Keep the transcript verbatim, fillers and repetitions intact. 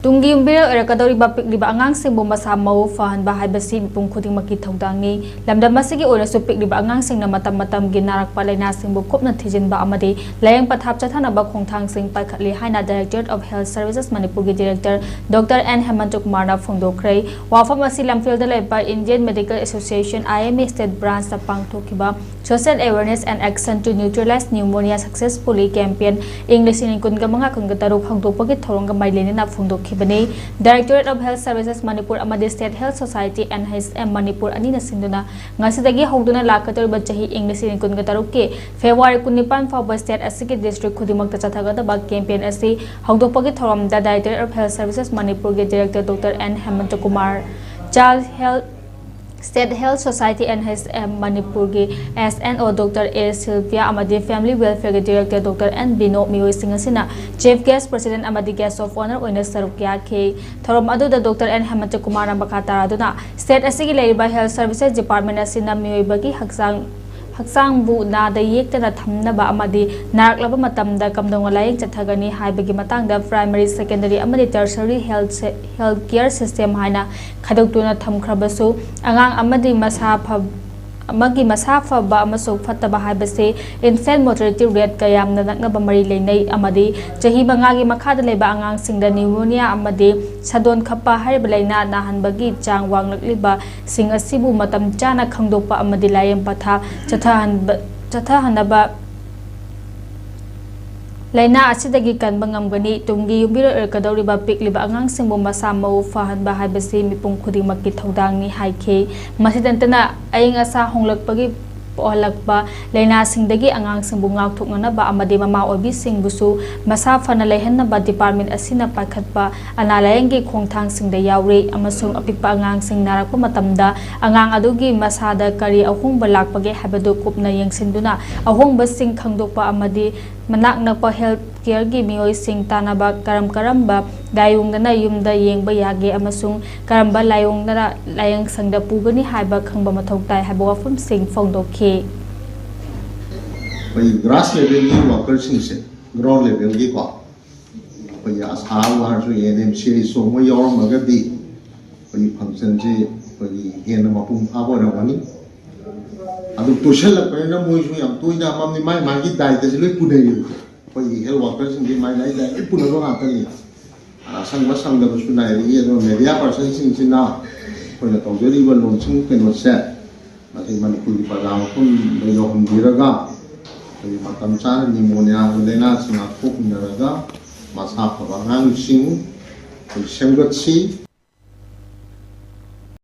ꯇꯨꯡꯒꯤ ꯌꯨꯝꯕꯤꯔꯦꯜ ꯑꯣꯏꯔꯛꯀꯗꯧꯔꯤꯕ ꯄꯤꯛꯂꯤꯕ ꯑꯉꯥꯡꯁꯤꯡꯕꯨ ꯃꯁꯥ ꯃꯎ ꯐꯍꯟꯕ ꯍꯥꯏꯕꯁꯤ ꯃꯤꯄꯨꯝ ꯈꯨꯗꯤꯡꯃꯛꯀꯤ ꯊꯧꯗꯥꯡꯅꯤ꯫ ꯂꯝꯗꯝ ꯑꯁꯤꯒꯤ ꯑꯣꯏꯅꯁꯨ ꯄꯤꯛꯂꯤꯕ ꯑꯉꯥꯡꯁꯤꯡꯅ ꯃꯇꯝ ꯃꯇꯝꯒꯤ ꯅꯥꯔꯛꯄ ꯂꯥꯏꯅꯥꯁꯤꯡꯕꯨ ꯀꯨꯞꯅ ꯊꯤꯖꯤꯟꯕ ꯑꯃꯗꯤ ꯂꯥꯌꯦꯡ ꯄꯊꯥꯞ ꯆꯠꯊꯅꯕ ꯈꯣꯡꯊꯥꯡꯁꯤꯡ ꯄꯥꯏꯈꯠꯂꯤ ꯍꯥꯏꯅ Directorate of Health Services ꯃꯅꯤꯄꯨꯔꯒꯤ Director Doctor N ꯍꯦꯃꯟꯇ ꯀꯨꯃꯥꯔꯅ ꯐꯣꯡꯗꯣꯛꯈ꯭ꯔꯦ꯫ ꯋꯥꯐꯝ ꯑꯁꯤ ꯂꯝꯐꯦꯜꯗ ꯂꯩꯕ Indian Medical Association, I M A, State Branch ꯇ ꯄꯥꯡꯊꯣꯛꯈꯤꯕ Social Awareness and Action to Neutralize Pneumonia Successfully Campaign, ꯏꯪ ꯂꯤꯁꯤꯡ ꯑꯅꯤ ꯀꯨꯟꯒ ꯃꯉꯥ ꯀꯨꯟꯒ ꯇꯔꯨꯛ ꯍꯧꯗꯣꯛꯄꯒꯤ ꯊꯧꯔꯝꯒ ꯃꯔꯤ ꯂꯩꯅꯅ ꯐꯣꯡꯗꯣꯛꯈꯤꯕꯅꯤ꯫ Directorate of Health Services Manipur ꯑꯃꯗꯤ State Health Society, N H M, Manipur ꯑꯅꯤꯅ ꯁꯤꯟꯗꯨꯅ ꯉꯁꯤꯗꯒꯤ ꯍꯧꯗꯨꯅ ꯂꯥꯛꯀꯗꯧꯔꯤꯕ ꯆꯍꯤ ꯏꯪ ꯂꯤꯁꯤꯡ ꯑꯅꯤ ꯀꯨꯟꯒ ꯇꯔꯨꯛꯀꯤ February ꯀꯨꯟꯅꯤꯄꯥꯟ ꯐꯥꯎꯕ state ꯑꯁꯤꯒꯤ district ꯈꯨꯗꯤꯡꯃꯛꯇ ꯆꯠꯊꯒꯗꯕ campaign ꯑꯁꯤ ꯍꯧꯗꯣꯛꯄꯒꯤ ꯊꯧꯔꯝꯗ Directorate of Health Services ꯃꯅꯤꯄꯨꯔꯒꯤ Director Doctor N Hemant Kumar, Child Health State Health Society, N H M, ꯃꯅꯤꯄꯨꯔꯒꯤ S N O Doctor A Sylvia ꯑꯃꯗꯤ Family Welfare ꯒꯤ Director Doctor N ꯕꯤꯅꯣ, ꯃꯤꯑꯣꯏꯁꯤꯡ ꯑꯁꯤꯅ Chief Guest, President ꯑꯃꯗꯤ Guest of Honour ꯑꯣꯏꯅ ꯁꯔꯨꯛ ꯌꯥꯈꯤ꯫ ꯊꯧꯔꯝ ꯑꯗꯨꯗ Doctor N ꯍꯦꯃꯟꯇ ꯀꯨꯃꯥꯔꯅ ꯃꯈꯥ ꯇꯥꯔꯗꯨꯅ state ꯑꯁꯤꯒꯤ ꯂꯩꯔꯤꯕ Health Services Department ꯑꯁꯤꯅ ꯃꯤꯑꯣꯏꯕꯒꯤ ꯍꯛꯆꯥꯡ ꯍꯛꯆꯥꯡꯕꯨ ꯅꯥꯗ ꯌꯦꯛꯇꯅ ꯊꯝꯅꯕ ꯑꯃꯗꯤ ꯅꯥꯔꯛꯂꯕ ꯃꯇꯝꯗ ꯀꯝꯗꯧꯅ ꯂꯥꯌꯦꯡ ꯆꯠꯊꯒꯅꯤ ꯍꯥꯏꯕꯒꯤ ꯃꯇꯥꯡꯗ primary, secondary ꯑꯃꯗꯤ tertiary health, health care system ꯍꯥꯏꯅ ꯈꯥꯏꯗꯣꯛꯇꯨꯅ ꯊꯝꯈ꯭ꯔꯕꯁꯨ, ꯑꯉꯥꯡ ꯑꯃꯗꯤ ꯃꯁꯥ ꯐ-, ꯑꯃꯒꯤ ꯃꯁꯥ ꯐꯕ ꯑꯃꯁꯨꯡ ꯐꯠꯇꯕ ꯍꯥꯏꯕꯁꯤ infant mortality rate ꯀ ꯌꯥꯝꯅ ꯅꯛꯅꯕ ꯃꯔꯤ ꯂꯩꯅꯩ ꯑꯃꯗꯤ ꯆꯍꯤ ꯃꯉꯥꯒꯤ ꯃꯈꯥꯗ ꯂꯩꯕ ꯑꯉꯥꯡꯁꯤꯡꯗ pneumonia ꯑꯃꯗꯤ ꯁꯥꯗꯣꯟ ꯈꯞꯄ ꯍꯥꯏꯔꯤꯕ ꯂꯥꯏꯅꯥ ꯅꯥꯍꯟꯕꯒꯤ ꯆꯥꯡ ꯋꯥꯡꯂꯛꯂꯤꯕꯁꯤꯡ ꯑꯁꯤꯕꯨ ꯃꯇꯝ ꯆꯥꯅ ꯈꯪꯗꯣꯛꯄ ꯑꯃꯗꯤ ꯂꯥꯌꯦꯡ ꯄꯊꯥꯞ ꯆꯠꯊꯍꯟꯕ, ꯆꯠꯊꯍꯟꯅꯕ ꯂꯥꯏꯅꯥ ꯑꯁꯤꯗꯒꯤ ꯀꯟꯕ ꯉꯝꯒꯅꯤ꯫ ꯇꯨꯡꯒꯤ ꯌꯨꯝꯕꯤꯔꯦꯜ ꯑꯣꯏꯔꯛꯀꯗꯧꯔꯤꯕ ꯄꯤꯛꯂꯤꯕ ꯑꯉꯥꯡꯁꯤꯡꯕꯨ ꯃꯁꯥ ꯃꯎ ꯐꯍꯟꯕ ꯍꯥꯏꯕꯁꯤ ꯃꯤꯄꯨꯝ ꯈꯨꯗꯤꯡꯃꯛꯀꯤ ꯊꯧꯗꯥꯡꯅꯤ ꯍꯥꯏꯈꯤ꯫ ꯃꯁꯤꯗ ꯅꯠꯇꯅ, ꯑꯏꯪ ꯑꯁꯥ ꯍꯣꯡꯂꯛꯄꯒꯤ ꯄꯣꯛꯍꯜꯂꯛꯄ ꯂꯥꯏꯅꯥꯁꯤꯡꯗꯒꯤ ꯑꯉꯥꯡꯁꯤꯡꯕꯨ ꯉꯥꯛꯊꯣꯛꯅꯅꯕ ꯑꯃꯗꯤ ꯃꯃꯥ ꯑꯣꯏꯕꯤꯁꯤꯡꯕꯨꯁꯨ ꯃꯁꯥ ꯐꯅ ꯂꯩꯍꯟꯅꯕ department ꯑꯁꯤꯅ ꯄꯥꯏꯈꯠꯄ ꯑꯅꯥ ꯂꯥꯌꯦꯡꯒꯤ ꯈꯣꯡꯊꯥꯡꯁꯤꯡꯗ ꯌꯥꯎꯔꯤ, ꯑꯃꯁꯨꯡ ꯑꯄꯤꯛꯄ ꯑꯉꯥꯡꯁꯤꯡ ꯅꯥꯔꯛꯄ ꯃꯇꯝꯗ ꯑꯉꯥꯡ ꯑꯗꯨꯒꯤ ꯃꯁꯥꯗ ꯀꯔꯤ ꯑꯍꯣꯡꯕ ꯂꯥꯛꯄꯒꯦ ꯍꯥꯏꯕꯗꯨ ꯀꯨꯞꯅ ꯌꯦꯡꯁꯤꯟꯗꯨꯅ ꯑꯍꯣꯡꯕꯁꯤꯡ ꯈꯪꯗꯣꯛꯄ ꯑꯃꯗꯤ ꯃꯅꯥꯛ ꯅꯛꯄ health care ꯒꯤ ꯃꯤꯑꯣꯏꯁꯤꯡ ꯇꯥꯟꯅꯕ, ꯀꯔꯝ ꯀꯔꯝꯕ ꯂꯥꯏꯑꯣꯡꯗꯅ ꯌꯨꯝꯗ ꯌꯦꯡꯕ ꯌꯥꯒꯦ ꯑꯃꯁꯨꯡ ꯀꯔꯝꯕ ꯂꯥꯏꯑꯣꯡꯗꯅ ꯂꯥꯏꯌꯦꯡꯁꯪꯗ ꯄꯨꯒꯅꯤ ꯍꯥꯏꯕ ꯈꯪꯕ ꯃꯊꯧ ꯇꯥꯏ ꯍꯥꯏꯕ ꯋꯥꯐꯝꯁꯤꯡ ꯐꯣꯡꯗꯣꯛꯈꯤ꯫ ꯑꯩꯈꯣꯏ grass level ꯒꯤ worker ꯁꯤꯡꯁꯦ, ground level ꯒꯤꯀꯣ, ꯑꯩꯈꯣꯏꯒꯤ ꯑꯁꯥ ꯋꯥꯔꯁꯨ ꯑꯦ ꯑꯦꯟ ꯑꯦꯝ ꯁꯤꯔꯤꯁ ꯆꯣꯡꯕ ꯌꯥꯎꯔꯝꯃꯒꯗꯤ ꯑꯩꯈꯣꯏꯒꯤ ꯐꯪꯁꯟꯁꯤ ꯑꯩꯈꯣꯏꯒꯤ ꯍꯦꯟꯅ ꯃꯄꯨꯡ ꯐꯥꯕ ꯑꯣꯏꯔꯝꯒꯅꯤ꯫ ꯑꯗꯨ ꯇꯣꯏꯁꯜꯂꯛꯄꯅꯤꯅ ꯃꯣꯏꯁꯨ ꯌꯥꯝ ꯇꯣꯏꯅ ꯑꯃꯃꯝꯅꯤ ꯃꯥꯏ ꯃꯥꯒꯤ ꯗꯥꯏꯇꯁꯤ ꯂꯣꯏ ꯄꯨꯅꯩꯌꯦꯕ꯫ ꯑꯩꯈꯣꯏꯒꯤ ꯍꯦꯜꯊ ꯋꯥꯔꯀꯔꯁꯤꯡꯗꯤ ꯃꯥꯏ ꯃꯥꯏ ꯗꯥꯏꯠ ꯂꯣꯏ ꯄꯨꯅꯕ ꯉꯥꯛꯇꯅꯤ꯫ ꯑꯁꯪꯕ ꯁꯪꯗꯕꯁꯨ ꯅꯥꯏꯔꯛꯏ꯫ ꯑꯗꯨꯒ ꯃꯦꯗꯤꯌꯥ ꯄꯥꯔꯁꯟꯁꯤꯡꯁꯤꯅ ꯑꯩꯈꯣꯏꯅ ꯇꯧꯖꯔꯤꯕ ꯂꯣꯟꯁꯤꯡ ꯀꯩꯅꯣꯁꯦ ꯃꯁꯤ ꯃꯅꯤꯄꯨꯔꯒꯤ ꯄ꯭ꯔꯖꯥ ꯃꯐꯝꯗ ꯌꯧꯍꯟꯕꯤꯔꯒ ꯑꯩꯈꯣꯏꯒꯤ ꯃꯇꯝ ꯆꯥꯅ ꯅꯤꯃꯣꯅꯤꯌꯥꯒꯤ ꯂꯥꯏꯅꯥꯁꯤ ꯉꯥꯛꯊꯣꯛꯃꯤꯟꯅꯔꯒ ꯃꯁꯥ ꯐꯕ ꯑꯉꯥꯡꯁꯤꯡ ꯑꯩꯈꯣꯏ ꯁꯦꯝꯒꯠꯁꯤ꯫